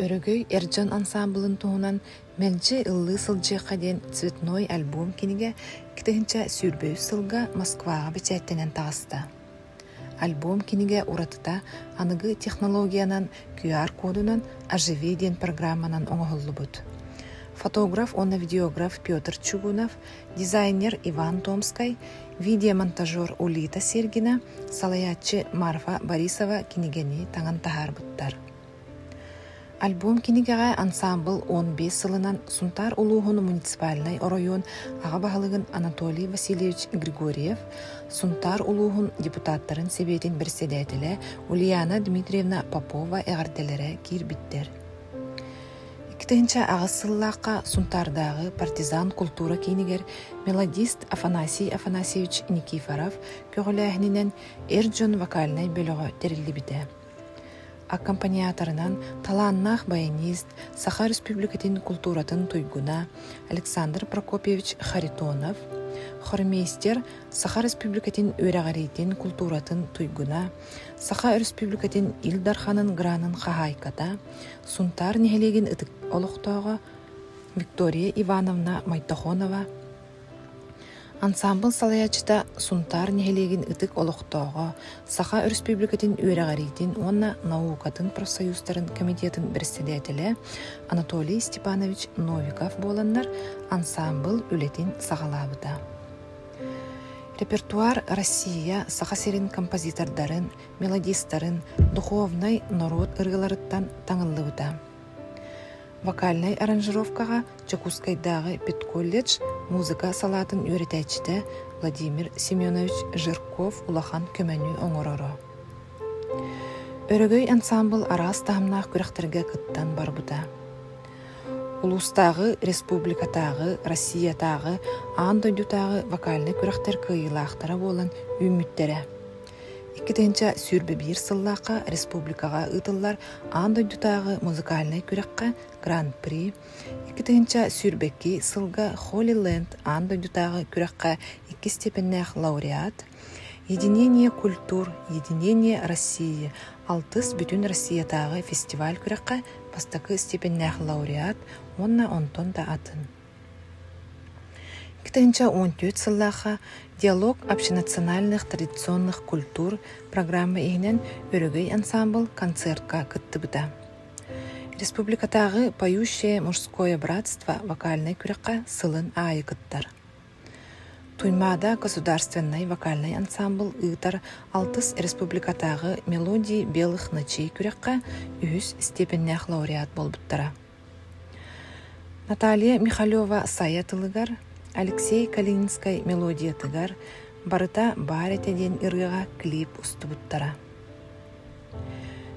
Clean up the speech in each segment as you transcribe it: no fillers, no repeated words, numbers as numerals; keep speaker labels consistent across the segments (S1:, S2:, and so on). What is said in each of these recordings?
S1: Өрөгөй эр дьон ансаамбылын туһунан «Мэлдьи ыллыы сылдьыахха» диэн цветной альбом-кинигэ 2023 сылга Москваҕа бэчээттэнэн таҕыста. Альбом-кинигэ уратыта аныгы технологиянан QR-кодунан «Оживи» диэн программанан оҥоһуллубут. Фотограф уонна видеограф Петр Чугунов, дизайнер Иван Томскай, видеомонтажер Улита Сергина, салайааччы Марфа Борисова кинигэни таҥан таһаарбыттар. Альбом-кинигэҕэ ансаамбыл 15 сылынан Сунтаар улууһун муниципальнай оройуон аҕа баһылыгын Анатолий Васильевич Григорьев, Сунтаар улууһун депутаттарын сэбиэтин бэрэссэдээтэлэ Ульяна Дмитриевна Попова эҕэрдэлэрэ киирбиттэр. 2008 сыллаахха Сунтаардааҕы партизан култуура киинигэр мелодист Афанасий Афанасьевич Никифоров көҕүлээһининэн эр дьон вокальнай бөлөҕө тэриллибитэ. Аккомпаниаторынан талааннаах баянист, Саха Өрөспүүбүлүкэтин култууратын туйгуна Александр Прокопьевич Харитонов, хормейстер, Саха Өрөспүүбүлүкэтин үөрэҕириитин култууратын туйгуна, Саха Өрөспүүбүлүкэтин Ил Дарханын гранын хаһаайката, Сунтаар нэһилиэгин ытык олохтооҕо Виктория Ивановна Мойтохонова, Ансаамбыл салайааччыта Сунтаар нэһилиэгин ытык олохтооҕо, Саха Өрөспүүбүлүкэтин үөрэҕириитин уонна наукатын профсоюзтарын комитетын бэрэссэдээтэлэ Анатолий Степанович Новиков буоланнар ансаамбыл үлэтин саҕалаабыта. Репертуар Россия, Саха сирин композитордарын, мелодистарын, духовнай норуот ырыаларыттан таҥыллыбыта. Вокальнай аранжировкаҕа Дьокуускайдааҕы педколледж музыка салаатын үөрэтээччитэ Владимир Семенович Жирков улахан көмөнү оҥороро. Өрөгөй ансаамбыл араас таһымнаах күрэхтэргэ кыттан барбыта. Улуустааҕы, республикатааҕы, Россиятааҕы, аан дойдутааҕы вокальнай күрэхтэр кыайыылаахтара буолан үүммүттэрэ. 2021 сыллаахха республикаҕа ыытыллар аан дойдутааҕы музыкальнай күрэххэ Гран-при, 2022 сылга Holy Land аан дойдутааҕы күрэххэ иккис степеннээх лауреат, Единение культур, Единение России алтыс Бүтүн Россиятааҕы фестиваль күрэххэ бастакы степеннээх лауреат уонна онтон да атын. 2014 сыллаахха «Диалог общенациональных традиционных культур» программа иһинэн Өрөгөй ансаамбыл концертка кыттыбыта. Республикатааҕы «Поющее мужское братство» вокальнай күрэххэ сылын аайы кыттар. Туймаада государственнай вокальнай ансаамбыл ыытар алтыс республикатааҕы «Мелодии белых ночей» күрэххэ үһүс степеннээх лауреат буолбуттара. Наталья Михалева-Сайа тылыгар, Алексей Калининскай мелодиятыгар «Барыта баар этэ» диэн ырыаҕа клип устубуттара.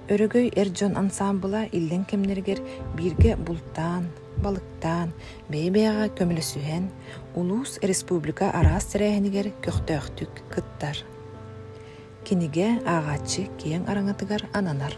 S1: Өрөгөй эр дьон ансаамбыла иллэҥ кэмнэригэр бииргэ бултаан, балыктаан, бэйэ-бэйэҕэ көмөлөсүһэн, улуус, республика араас тэрээһинигэр көхтөөхтүк кыттар. Кинигэ ааҕааччы киэҥ араҥатыгар ананар.